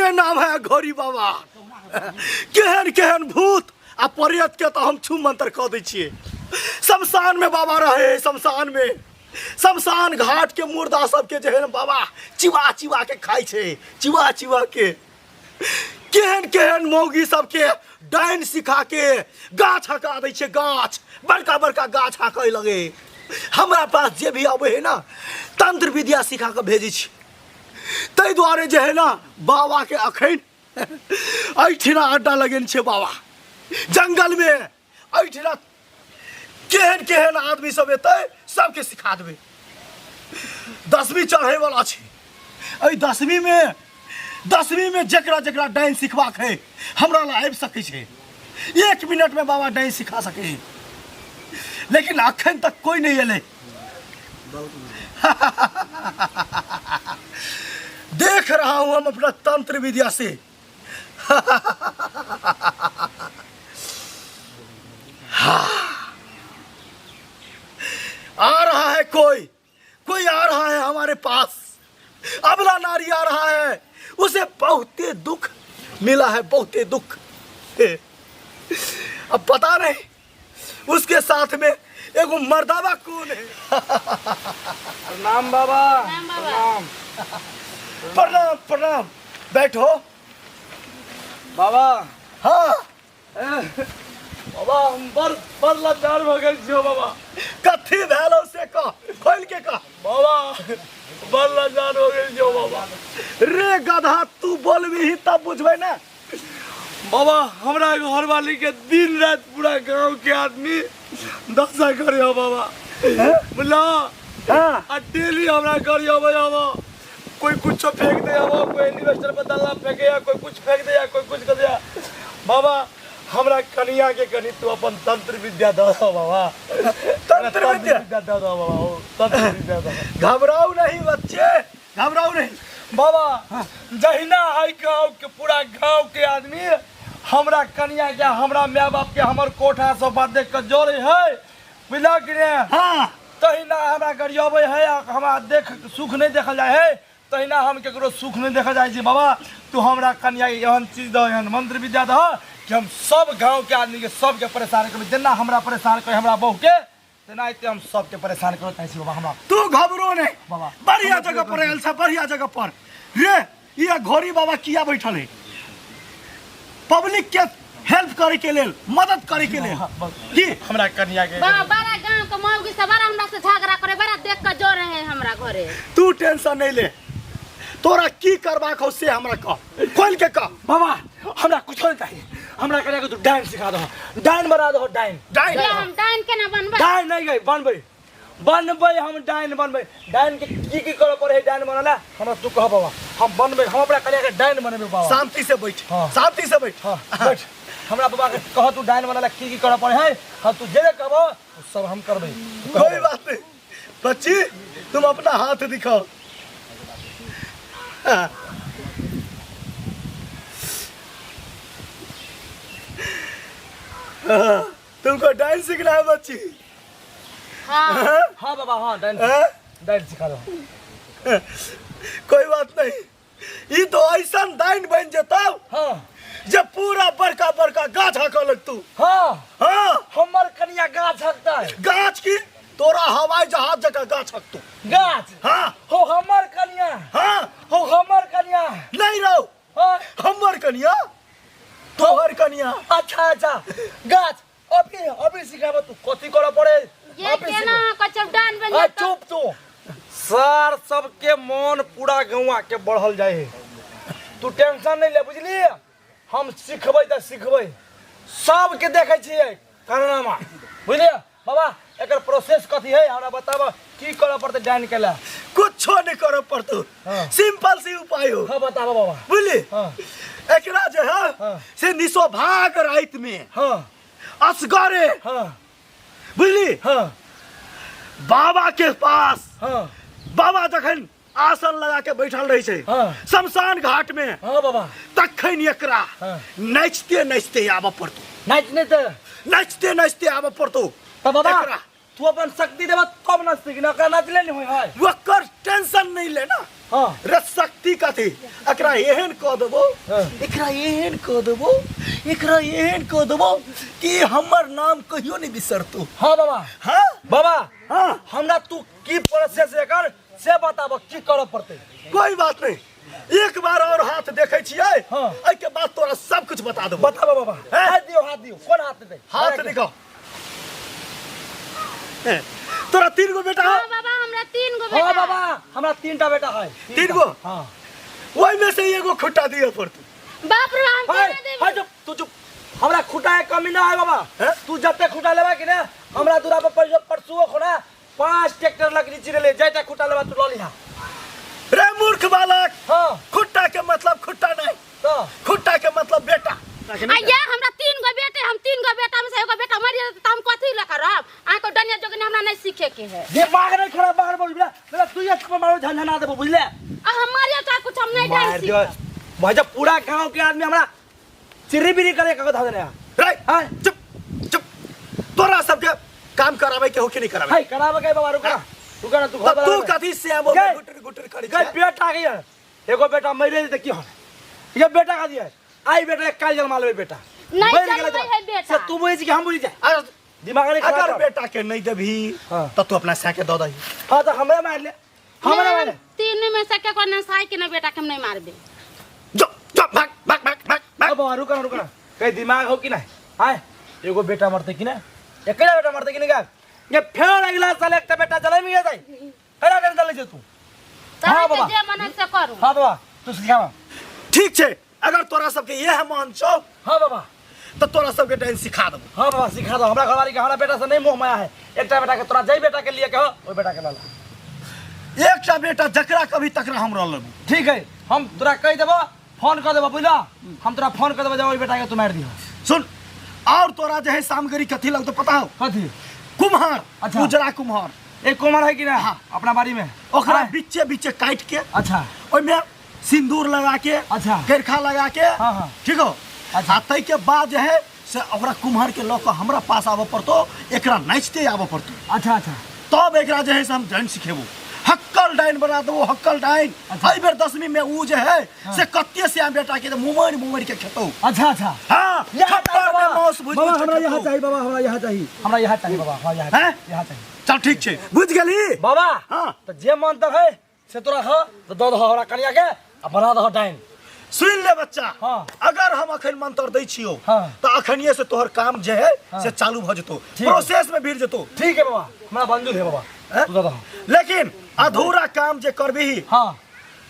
ओकरे नाम है घोरी बाबा। केहन केहन भूत आ प्रेत के तऽ हम छू मंत्र कऽ दै छियै। शमशान में बाबा रहे, शमशान में, शमशान घाट के मुर्दा सबके जे है ने बाबा चिबा चिबा के खाइ छै, चिबा चिबा के। केहन केहन मौगी सबके डाइन सिखा के गाछ हका दै छै, गाछ, बड़का बड़का गाछ हकै लगे। हमरा पास जे भी अबै है ना, तंत्र विद्या सिखा के भेजै छी। ताहि दुआरे जे है ना बाबा के अखन एहिठिना अड्डा लगेने छै बाबा जंगल में। एहिठिना केहन केहन आदमी सब एतै सबके सिखा देबै। दसवीं चढ़ै वाला छै, एहि दसवीं में, दसवीं में जकरा जकरा डाइन सिखबाक है हमरा लग आबि सकै छै। 1 मिनट में बाबा डाइन सिखा सकै है, लेकिन अखन तक कोई नहीं एलै। देख रहा हूं हम अपना तंत्र विद्या से। हाँ, आ रहा है कोई, कोई आ रहा है हमारे पास। अबला नारी आ रहा है, उसे बहुते दुख मिला है, बहुते दुख। अब पता नहीं उसके साथ में एगो मर्दावा कौन है। प्रणाम बाबा। प्रणाम बाबा। प्रणाम। प्रणाम प्रणाम, बैठो बाबा। हाँ बाबा, हम बड़ बड़ लाचार भऽ गेल छियौ बाबा। कथी भेल से कह, खोल के कह। बाबा, बड़ लाचार हो गेल छियौ बाबा। रे गधा, तू बोलबी तब बुझबै ना। बाबा, हमरा घरवाली के दिन रात पूरा गांव के आदमी दशा करे हो बाबा, बुझला? हाँ। आ डेली हमरा घर अबै आबो, कोई कुछ फेंक दे आबो, कोई एलिवेस्टर पर दल्ला फेंके या कोई कुछ फेंक दे या कोई कुछ कर दे। बाबा, हमरा कनिया के कनी तू अपन तंत्र विद्या दऽ दो बाबा। तंत्र विद्या? विद्या दऽ दो बाबा, ओ तंत्र विद्या दऽ दो। घबराओ नहीं बच्चे, घबराओ नहीं। बाबा, जहिना है गाँव के पूरा गाँव के आदमी हमरा कनिया के, हमरा माय बाप के, हमर कोठा सोफा देख के जोड़े है, बुझल कि ने? हाँ। तहिना हमरा गरियबै है आ हमरा देख सुख नहीं देखल जाय है, तहिना हम केकरो सुख नहीं देखल जाय छै। बाबा, तू हमरा कनिया के एहन चीज दह, एहन मंत्र विद्या दह कि हम सब गाँव के आदमी के सबके परेशान करबै। जेना हमरा परेशान करे हमरा बहू के, तेनाहिते हम सबके परेशान करऽ चाहै छी बाबा हमरा। तू घबरो नहीं बाबा। बढ़िया जगह पर आयल छ, बढ़िया जगह पर। रे ये घोड़ी बाबा किया बैठल है? पब्लिक के हेल्प करे के लेल, मदद करे के लेल की। हमरा कनिया के बा बड़ा गांव के मौगी सब बड़ा हमरा से झगड़ा करे, बड़ा देख के जोर है हमरा घरे। तू टेंशन नहीं ले, तोरा की करबाक हो से हमरा कह, खोल के कह। बाबा, हमरा कुछ नहीं चाहिए, हमरा कनिया के तू डाइन सिखा दहो, डाइन बना दहो, डाइन। डाइन? ये हम डाइन केना बनबै? डाइन नहीं गई, बनबै बनबै, हम डाइन बनबै। डाइन के की की करऽ पड़े है डाइन बनला, हमरा तू कह बाबा, हम बनबै, हम अपना कनिया के डाइन बनेबै बाबा। शांति से बैठ। हाँ। शांति से बैठ। हाँ, बैठ। हमरा बाबा के कह तू डाइन बनला की की करऽ पड़े है, हम तू जे जे कहबो उ सब हम करबै। तू कह कोई बाबा। बात नहीं बच्ची, तुम अपना हाथ दिखाओ। हाँ। हाँ, तुमको डांस सीखना है बच्ची? हाँ। हाँ? हाँ बाबा, हाँ, डाइन। हाँ? डाइन सिखा दो। कोई बात नहीं, ई तो ऐसा डाइन बन जेतौ हाँ। जे पूरा बड़का बड़का गाछ हकऽ लगतौ। हाँ। हाँ। हमर कनिया गाछ हकतै? गाछ की, तोरा हवाई जहाज जकाँ गाछ हकतौ। गाछ? हाँ। हो हमर कनिया? हाँ। हो हमर कनिया? नहीं रहो। हाँ। हमर कनिया, तोहर कनिया। अच्छा अच्छा, गाछ अभी अभी सिखाब तू कथी करऽ पड़े। ये अभी केना सिखा। कचब डान बन आ जेतौ? चुप तू। सर सबके मन पूरा गौआ के बढ़ल जाय है, तू टेंशन नहीं ले, बुझलिए? हम सिखबै तऽ सिखबै, सबके देखै छियै कारनामा, बुझलिए? बाबा, एकर प्रोसेस कथी है, हमरा बताब, की करऽ पड़तै डाइन के ला? कुछो नहीं करऽ पड़तौ। हाँ। सिंपल सी उपाय हो। हाँ, बताब बाबा। बुझली? हाँ। एकरा जे है हाँ। से निशोभाग राति में हाँ। असगरे हाँ। बुझली? हाँ। बाबा के पास। हाँ। बाबा जखन आसन लगा के बैठल रहे छै हाँ। शमशान घाट में, हाँ बाबा, तखन एकरा हाँ। नाचते नाचते आबऽ पड़तौ। नाच नहीं तऽ नाचते नाचते आबऽ पड़तौ तऽ बाबा एकरा। तू अपन शक्ति देबा तब ना सीख ना ओकरा नाचले नहीं होय है। ओकर टेंशन नहीं ले ना। हाँ। रे शक्ति कथी, एकरा एहन कह देबो, हाँ। एकरा एहन कह देबो, एकरा एहन कह देबो कि हमर नाम कहियो नहीं बिसरतो। हाँ बाबा। हाँ? बाबा। हाँ। हमरा तू की प्रोसेस एकर से बताब, की करऽ पड़तै? कोई बात नहीं, एक बार और हाथ देखे छियै। हाँ। एहि के बाद तोरा सब कुछ बता देबो। बताब बाबा। हैं? हाथ दियो, हाथ दियो। कोन हाथ देतै? हाथ दिखाओ। तोरा 3 गो बेटा हाँ है? बाबा, हमरा 3 गो बेटा। हाँ बाबा, हमरा 3 टा बेटा है। 3 गो? हाँ। ओहि में से एगो खुट्टा दिए पड़तौ। बाप रे, हम हाय, केना देबै? हाय, चुप, तू चुप। हमरा खुटा के कमी ना है बाबा। हैं? तू जते खुटा लेबा कि ना, हमरा दूरा पर पैसा परसुओ खोना 5 ट्रैक्टर लकड़ी चिरले, जैता खुटा लेबा तू ल लिहा। रे मूर्ख बालक। हाँ। खुट्टा के मतलब खुट्टा नहीं, तो खुट्टा के मतलब बेटा। आया हमरा 3 गो बेटे, हम 3 गो बेटा में से एगो बेटा मर जाए त हम कथी ल करब? अहाँ को डनिया जोगनी हमरा नहीं सीखे के है। दिमाग नहीं खराब बाहर बोल बुझले, मेरा तू एक मारो झनझना देबो बुझले। आ हम मरियो चाहे कुछ हम नहीं मार डाल दियो। सीख। भाई जब पूरा गांव के आदमी हमरा चिरी बिरी करे के धर देने। रे, हाँ। चुप चुप, तोरा सबके काम करावे के हो कि नहीं करावे? हाय करावे के बाबा, रुका रुका ना, तू घर तब तू बना। कथी से आबो गए। गुटर गुटर करी गए छै? पेट आ गया, एगो बेटा मरे जे त की होल, ये बेटा का दिया आई बेटा काल जन्मा लेबे बेटा। नहीं मरि गेलै जन्मै तऽ। है बेटा। से तू बुझै छी कि हम बुझै छी? अगर दिमाग नहीं खराब अगर कर। बेटा के नहीं देबही हाँ। त तू अपना साय के दऽ दही। हाँ तो हमरा मार ले, हमरा मार ले। 3 में से के कोन साय के ना बेटा के हम नहीं मारबे। जो जो भाग भाग भाग भाग भाग। अब बाबा रुका ना, रुका ना, कहीं दिमाग हो कि नहीं? आय एगो बेटा मरते कि ना, एकला बेटा मरते कि नहीं? गा ये फेर अगला साल एकटा बेटा जलम गेल जाई, केना केना चलै छै तू? हाँ हाँ बाबा। जे मन है से करू। हाँ बाबा, तू सिखावा। ठीक छै, अगर तोरा सबके यह मन छौ। हाँ बाबा। त तोरा सबके डांस सिखा देबो। हाँ बाबा सिखा दो, हमरा घरवाली के हमरा बेटा से नहीं मोह माया है। एकटा बेटा के तोरा जई बेटा के लिए कहो, ओई बेटा के ला ला। एकटा बेटा जकरा कभी तकरा हम रह लेबो। ठीक है, हम तोरा कहि देबो, फोन कर देबो बुझला, हम तोरा फोन कर देबो, जा ओई बेटा के तू मार दिहो। सुन, और तोरा जे है सामग्री कथी लगतो पता हो? कथी? कुम्हार। अच्छा। उजरा कुम्हार। एक कुम्हार है कि ना? हाँ। अपना बाड़ी में। ओकरा हाँ। बीचे बीचे काट के। अच्छा। ओई में सिंदूर लगा के। अच्छा। केरखा लगा के। हाँ, हाँ। ठीक हो? अच्छा। आ तै के बाद जे है से ओकरा कुम्हार के लऽ कऽ हमरा पास आबऽ पड़तो, एकरा नाचिते आबऽ पड़तो। अच्छा, अच्छा। तब एकरा जे है से हम डाइन सिखेबो, हक्कल डाइन बना देबो, हक्कल डाइन। अच्छा। एहि बेर 10वीं में ऊ जे है हाँ। से कते से बेटा के मुमरि मुमरि के खेतौ। अच्छा, अच्छा। हाँ, यहाँ खप्पर चाहिए में बाबा। मांस भुजि बाबा, भुजि के हमरा यहाँ खेतौ। चाहिए बाबा, हमरा यहाँ चाहिए, हमरा यहाँ चाहिए बाबा, हमरा यहाँ हैं? यहाँ चाहिए। चल ठीक छै, बुझि गेली बाबा? हाँ। तो जे मन तक है से तोरा खा, तो दऽ दहो हमरा कनिया के आ बना दहो डाइन। सुन ले बच्चा, हाँ। अगर हम अखन मंत्र दै छियौ, हाँ। तो अखनिये से तोहर काम जे है हाँ। से चालू भ जेतौ, ठीक। प्रोसेस में भिड़ जेतौ। ठीक है बाबा, हमरा मंजूर है बाबा, हैं? तू दऽ दहो। लेकिन अधूरा काम जे करबिही, हाँ।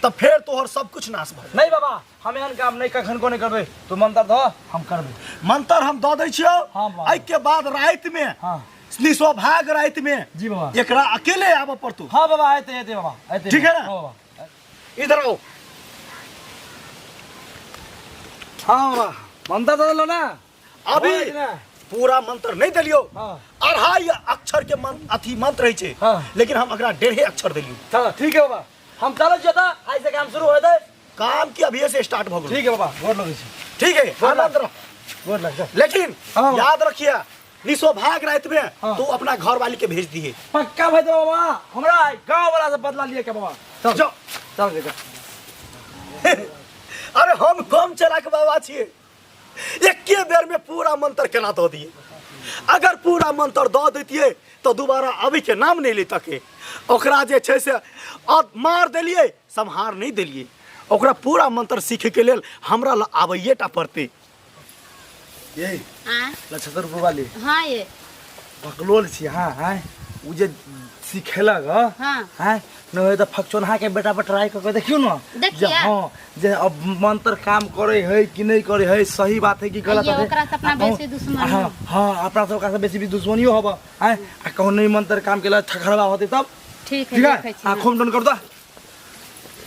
तो फेर तोहर सब कुछ नाश भ जेतौ। नहीं बाबा, हम एहन काम नहीं कखन को नहीं करबै, तू मंत्र दह हम करबै। मंत्र हम दऽ दै छियौ, हाँ बाबा। एहि के बाद राति में, हाँ। निसोभाग राति में, जी बाबा। एकरा अकेले आबऽ पड़तौ। हाँ बाबा, एते एते बाबा, एते। ठीक है ना? हाँ बाबा। इधर आओ। हाँ बाबा, मंत्र दऽ देलहो ना? अभी बोल ना। पूरा मंत्र नहीं देलियो, हाँ। अढ़ाई अक्षर के अथी मंत्र रहै छै, हाँ। लेकिन हम एकरा 1.5 अक्षर देलियो। चलो ठीक है बाबा, हम चलै छियै तऽ, आइ से काम शुरू होतै। काम की अभी से स्टार्ट भ गेल। ठीक है बाबा, गोर लगै छी। ठीक है, गोर आनंद रह। गोर लग जा। लेकिन हाँ। याद रखिए, निसोभाग रात में हाँ। तू अपना घर वाली के भेज दिए। पक्का भेज देबो बाबा, हमरा गांव वाला से बदला लिए के बाबा। चल। जाओ। चल गे, जा। अरे हम कम चलाक बाबा छियै, एके बेर में पूरा मंत्र केना दऽ दिए? अगर पूरा मंत्र दऽ दैतियै तऽ दोबारा अबै के नाम नहीं ले तके। ओकरा जे छै से मार देलियै, सम्हार नहीं देलियै। ओकरा पूरा मंत्र सीखे के लेल हमरा लग आबैये टा पड़तै। ये आँ? लक्षतरपुर वाली। हाँ ये। बकलोल छी, हाँ, हाँ। उ जे सिखेलक, हाँ? हाँ। हाँ? नहीं होय तऽ फकचोन्हा के बेटा पर ट्राई कऽ के देखियौ न। देखिए। जे हाँ, जे अब मंत्र काम करे है कि नहीं करे है, सही बात है कि गलत ये है। ओकरा से अपना आ कहूँ- बेसी दुश्मनी हाँ, हो। हाँ, अपना से ओकरा से बेसी भी दुश्मनियो होब, हाँ? आ कहूँ नहीं मंत्र काम केलक, ठखरबा होतै तब? ठीक है, ठीक है? देखै छी, आ हाँ। खूब डन कर दो।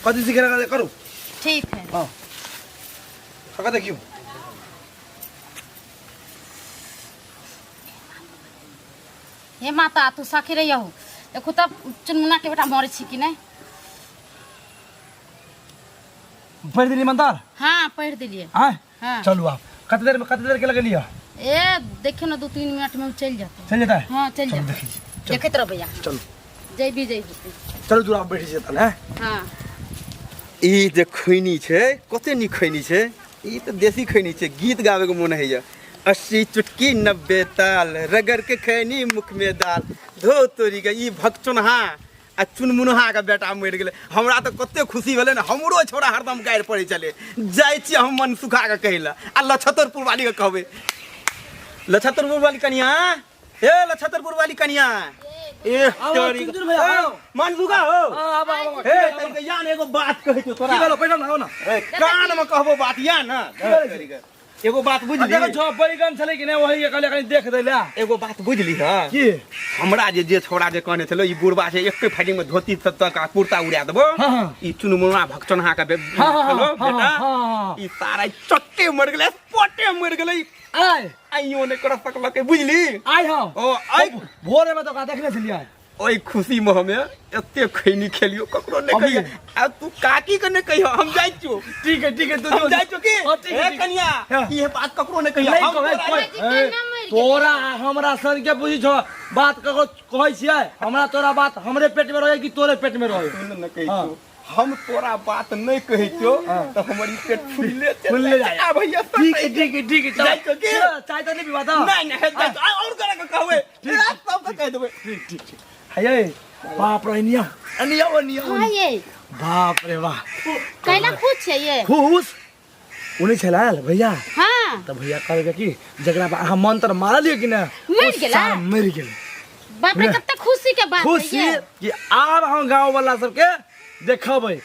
कथी सिखेलक करू? ठीक है। हाँ। कऽ देखियौ। हे माता, तू सखी रही हो, देखू तब चुनमुना के बेटा मरे छी कि नहीं? पढ़ दिली मंत्र? हाँ, पढ़ दिलिए। हाँ? हाँ। चलू आप। कते देर में, कते देर के लगेलिए? ए, देखियो ना, 2-3 मिनट में चल जाता। चल जाता है? हाँ, चल चलो, जाता। देखी। देखैत रहबै अहाँ। चलू। जैबी जैबी। चलू दूरा बैठ जेतै ने। हाँ। ई जे खैनी छै कते नीक खैनी छै ई तऽ देसी खैनी छै गीत गाबैके मोन होइए 80 चुटकी 90 ताल रगड़ के खैनी मुख में दाल धो तोरी के ई भकचुनहा आ चुनमुनहा के बेटा मरि गेलै हमरा तऽ कते खुशी भेलै ने हमरो छोड़ा हरदम गारि पड़ै छलै जाइ छियै हम मन सुखा कऽ कहै लए आ लछतरपुर वाली के कहबै लछतरपुर वाली कनिया ए लछतरपुर वाली कनिया ए आओ, तोरी चुनचुन भैया, आओ। मन सुखा हो हाँ, आब, आब, आब। हे तनिक या ने एगो बात कहै छियौ की तोरा भेलो बैठो ना, आओ ना। ए, कान में कहबो बात या ना एगो बात बुझली देखो जो बैगन छलै कि नहि वही के कहलियै कनि देख दै लए। एगो बात बुझली हँ की हमरा जे जे छोड़ा जे कहने छलो ई बुढ़बा छै एके फाइटिंग में धोती सब तक आ कुर्ता उड़ा देबो हाँ, हाँ। ई चुनमुना भकचनहा के हाँ, हाँ, छलो हाँ, बेटा हाँ, हाँ। ई सारा चट्टे मर गेलै पटे मर गेलै आय आइयो नहि कर सकलकै बुझली आय हाँ ओ आइ भोरे में तो ओकरा देखने छलियै। ओहि खुशी में हमे एते खैनी खेलियो ककरो नहीं अभी? कहियो आ तू काकी के नहीं कहियो हम जाइ छियो ठीक है ठीक है तू हम जो जाइ छियो की हाँ, ठीक है, ए ठीक है। कनिया हाँ। ई बात ककरो नहीं कहियो नहीं हम कहबै, तोरा- कोई- केना ए, मरि गेलै? तोरा आ हमरा सन के बुझी छो बात ककरो कहै छियै हमरा तोरा बात हमरे पेट में रहे कि तोरे पेट में रहे। सुन न कहै हाँ। छियो हम तोरा बात नहीं कहै छियो तऽ हमर ई पेट फुलले चलि फुलले जाइ छै। जाइ। आ भैया सब ठीक है ठीक है ठीक है चल। जाइ छियो की? चल, चाय तो नहीं पीबा तो नहीं नहीं जाइ छियो। आ, और करे के कहबै रात सब के कहि देबै ठीक ठीक ठीक हे बाप रे निया निया ओ निया हाँ ये बाप रे वाह कैला खुश छै ये खुश ओ नहीं छलाल भैया। हाँ। तऽ भैया कहलकै कि जकरा पर अहाँ मंत्र मारलियै कि ने मरि ओ गेलै? सारा मरि गेलै। बाप रे कते खुशी के बात है खुशी ये। कि आब हम गाँव वाला सबके देखबै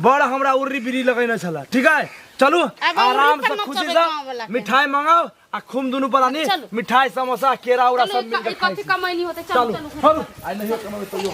बड़ हमरा उर्री बिरी लगेने छला। ठीक है चलू आब उर्री आराम पर से खुशी नचबै गाँव वाला से के। मिठाई मंगाओ आ खूब दुनू प्राणी चलू। मिठाई समोसा केरा उरा चलू सब मिलके ई खाइ कथी छी। कमैनी होतै चलू चलू चलू चलू आइ नहियो कमेबै तैयो।